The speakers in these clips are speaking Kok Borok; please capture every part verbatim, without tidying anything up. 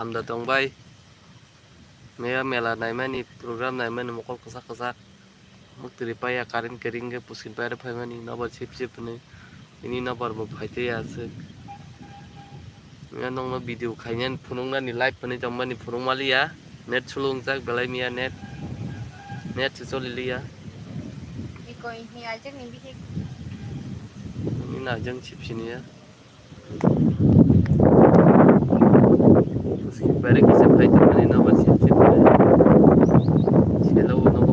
Hamda tongbai. Mela mela naimani, program naimani mokol kwchak kwchak. Muktwi paiya, current kwrwi hwnkhe pusin pairok phaimani nobar sip sip hwnwi. Tini nobar bo phaitaiya aswk. Mia nokno video khainani phunuknani live hwnwi tongmani phunuk maliya. Net slow wngjak belai mia net. Net se choliliya. Bikoi hi ajak ni bihik. Ni na jang sip siniya. Pusi bare kisa phai tongmani nobar sip sip hwnwi. Selo nogo.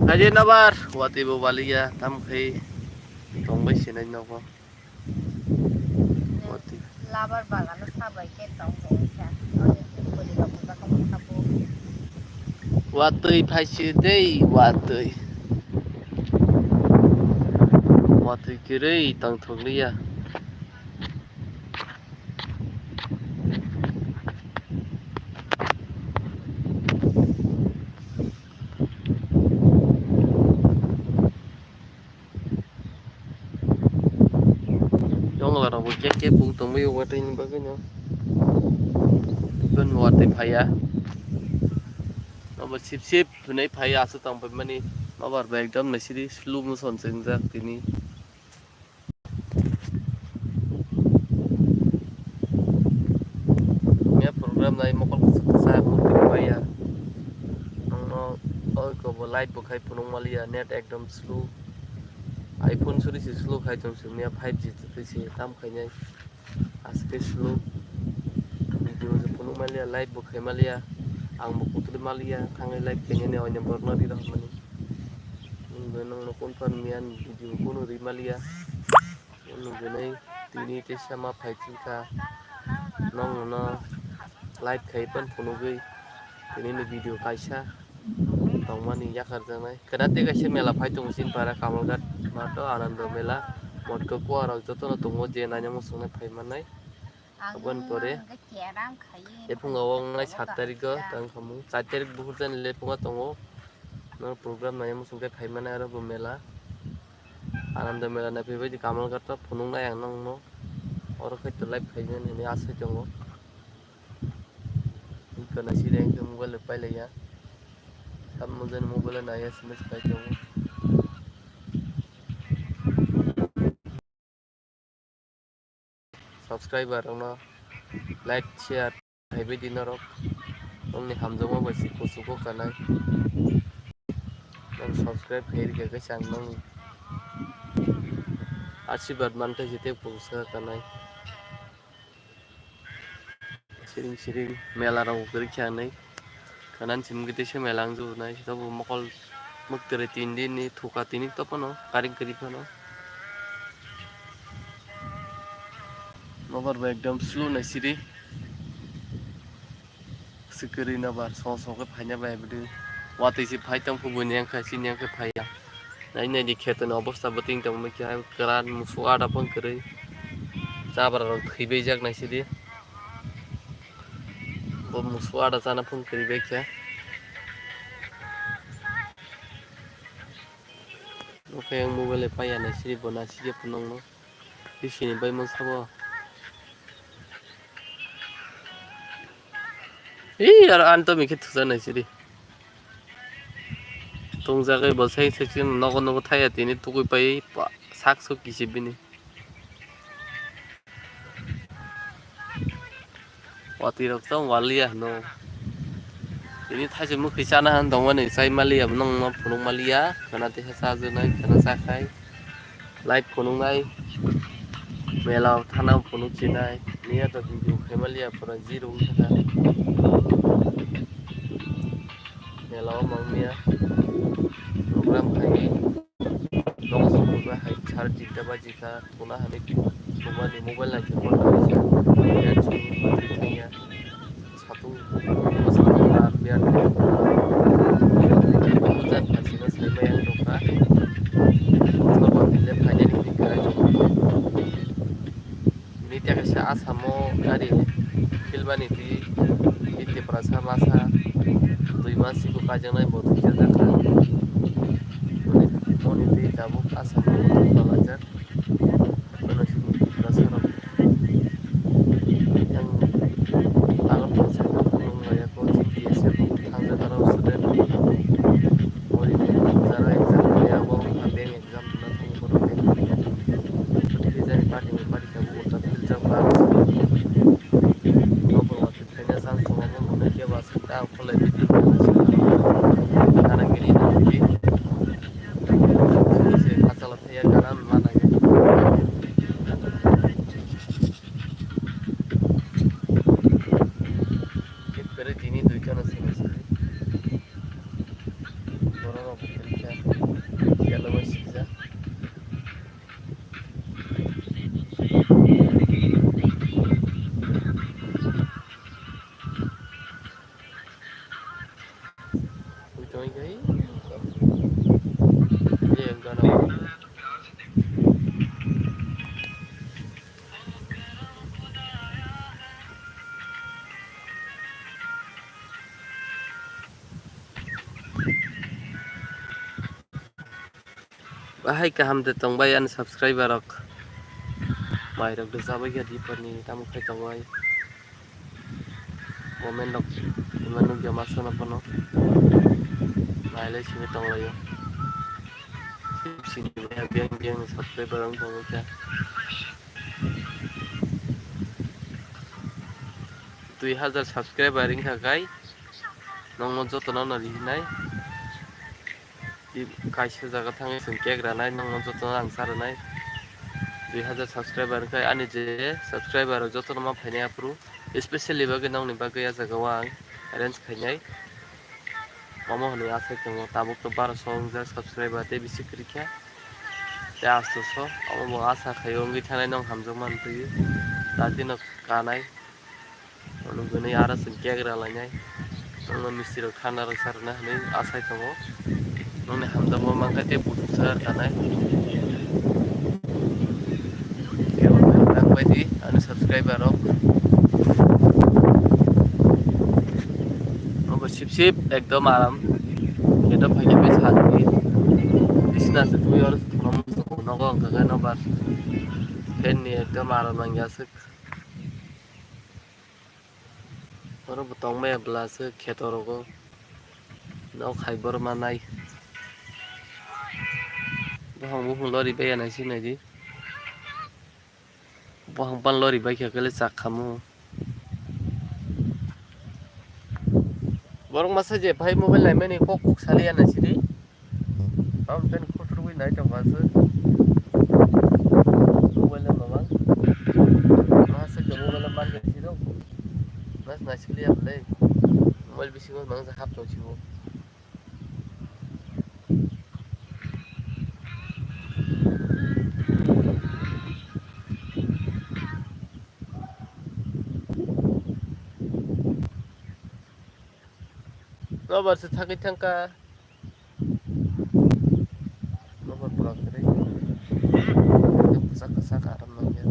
Kaje nobar watwi bo baliya tam khai tongbai sinai nogo. Watwi. Labar bagano sabai khe tong tong kha. Oni bwrwi rok bwsakhe bwsakhe. Watwi phaisi dei watwi. Watwi kwrwi tongthokliya. Jongla rok bo kek kek bung tongwi watwi ni bagwi no. Tun watwi phaiya. Nobar sip sip hwnwi phaiya aswk tong paimani. Nobar bo ekdom naisidi slow motion se wngjak tini. Mia program nai mokol kwchak kwchak muktwi paiya. Nokno oiko bo live bo khai phunuk maliya, net ekdom slow. iPhone suri se slow khai tong se mia five G twi se tam khainai. Aske slow. Video se phunuk maliya, live bo khai maliya. Ang bo kutuli maliya, thangwi live khainani oinai borokno ri rw mani. Nwng bo nokno confirm miya video phunuk ri maliya. Nugwi nai tini teisa ma phai thangkha, nokno live khai phano phunugwi tini ni video kaisa tongmani yakarjaknai. Kwna tei kaisa mela phai tongo chini para Kamalghat mato Anando mela, Motko kuarok jotono tongo je naina muchungnai phai mannai. Aboni pore Ephungo o wngnai sat tarikgo tang khamung, char tarik buphur jani lephungo tongo. Nang program nai muchung khe phai mannai aro bo mela. Anando mela nai phaibai di Kamalghat o phunuknai ang nokno. Oro khe to live phaimani hinwi asai tongo. Kana side wngkhe mobile rok pailaiya. Sab mujani mobile o naiya sms khai tongo. Subscriber rokno like, share khaibai di norok. Nokni hamjakma bai se kuchugo kanai. Nang subscribe khai rikha khe chang nang asirwad mankha je tei kuchugo kanai. Siring siring mela rok kwrwi khe anai. Kanan simi khe teisa mela wngjago nai. Abo mokol mwktwrwi tin din ni thuka tini to phano karing kwrwi phano. Nobar bo ekdom slow nai siri. Swkirwi nobar song song khe phaina bai bwdwi. Watwi se phai tong phu buini wngkha chini wngkha phaiya. Nai nai di kheto ni obostha bo tini tongma khe kwran musu ada phang kwrwi. Jabra rok thwibaijak nai sidi. Bo musu ada chana phang kwrwi bai khe. Nokha yang mobile bai paiya nai sidi bo nai sidi phunukno. Bisini bai masa bo. Ee, aro ani to mikhe thujaknai siri. Tungjagai bo sai sai chini nogo nogo thaya tini tugui pai pa-, sak suk kisi bini. Watwi rok chong waliya hino. Tini thaisa mwkhwi chana han tongmani chai maliya, nongno phunuk maliya, khana teisa chajaknai, khana chakhai. Live phunuknai, mela o thana phunuk chinai, niya to video khai maliya, pura zero wngkha. Mela o mang niya, program khai, nogo songwi ba hai sar jinta baji kha, thuna hinwi thumani mobile nai khe phone khai kha, ya chini battery thangya. Satung, satung lar biar. Jan phasino sai maya wng tongkha. Motor ba bile phainani hinwi kwrai tongkha. Nini tei kaisa Asamo gari philmani twi, tei Tiprasa masa dui mas siko kaijaknai bo thwijajakha. Moni twi tabuk Asamo motor palajak. Ekbare tini duita no simi simi. Borok rok bo kwrwi kha. Yellow bai swijak. Bahai kaham de tongbai ani subscriber rok. Mai rok de chabai kha dipor ni tamo khai tongbai. Comment rok ima nukya masa no bono. Nailai simi tonglaio. Sini biyang biyang ni subscriber rok tongbai kha. Dui hazar subscriber wngkha kai. Nokno jotono no rihinai. Di kaisa jaga thangwi chwng cake ranai, nokno jotono rang cha rwnai. Dui hazar subscriber wngkha ani je subscriber rok jotono ma phainai aphuru. Especially bagwi nokni bagwi ah jaga o ang arrange khainai. Omo hwnwi asai tongo, tabuk to barosho wngjak subscriber tei bisi kwrwi kha. Tei astoso omo bo asa khaio wngwi thanai nokno hamjakma wngtwi. Datino kanai. Nukgwnwi aro chwng cake ralainai. Nokno misti rok thanda rwksa rwna hwnwi asai tongo. Nokni hamjakma mankha tei buchuksa rwkanai. Nangbaidi ani subscriber rok. Nogo sip sip ekdom aram. Ekdom phaikhe bai santi. Bisna se twi oro nogo wngkha khe nobar. Fan ni ekdom aram nangya aswk. Oro bo tongmaya bwla se kheto rogo. Nok hai boro manai. Bohong buphang lori baiya nai se naidi. Bohong pan lori baikha khe le chak khamu. Borok masa je phai mobile naimani kok kok saliya nai sidi. Tamo tei khuturwi nai tongkha aswk. Mobile no mamang. Masa je mobile no manjak siro. Mas naisiliya bwle. Mobile bisingo mangsa hap tong sibo. Nobar se thangwi thangkha. Nobar pura kwrwi. Kwchak kwchak aram nangya.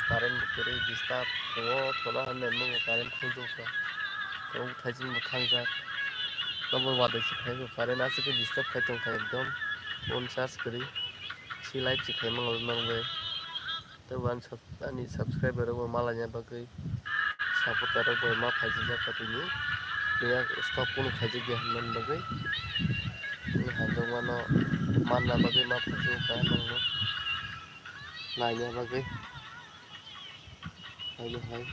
Current bo kwrwi disturb tongo, tola hamya nukgo current khunjukha. Tongo thaising bo thangjak. Nobar wadai se phaibo current aswk khe disturb khai tongkha ekdom. Phone charge kwrwi. Si live se khai mango norok bai. Tei uansuk ani subscriber rok bo malaina bagwi, supporter rok bai ma phaijak kha tini. Phiya stop kunu khaijak ya hinmani bagwi. Tini hamjakmano manna bagwi ma phaijak kha nokno naina bagwi. Haino hai.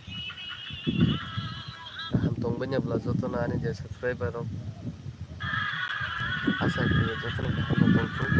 Kaham tongbaini bwla jotono ani je subscriber rok. Asa khe jotono kaham tongthok.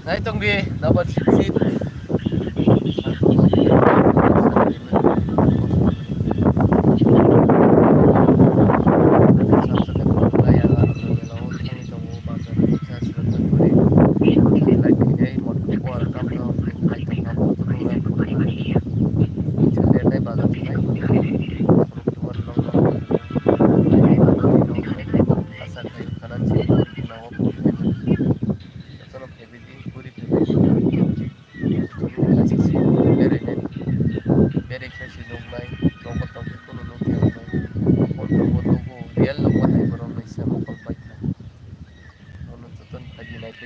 Nai tong di, dapat sip sip. Jotono phaibidi, puri phaibidi.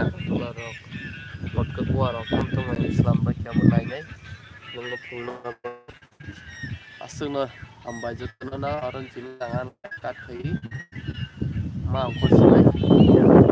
Nagarjuna, Tularok, Kotka Kuarok, Tongmani Islam, Baikya, Nainai, Nungno Phungno, Aswkno, Hambai, Jotono, Aron Chini, Langan, Kathai, Ma, Ongkor Sinai,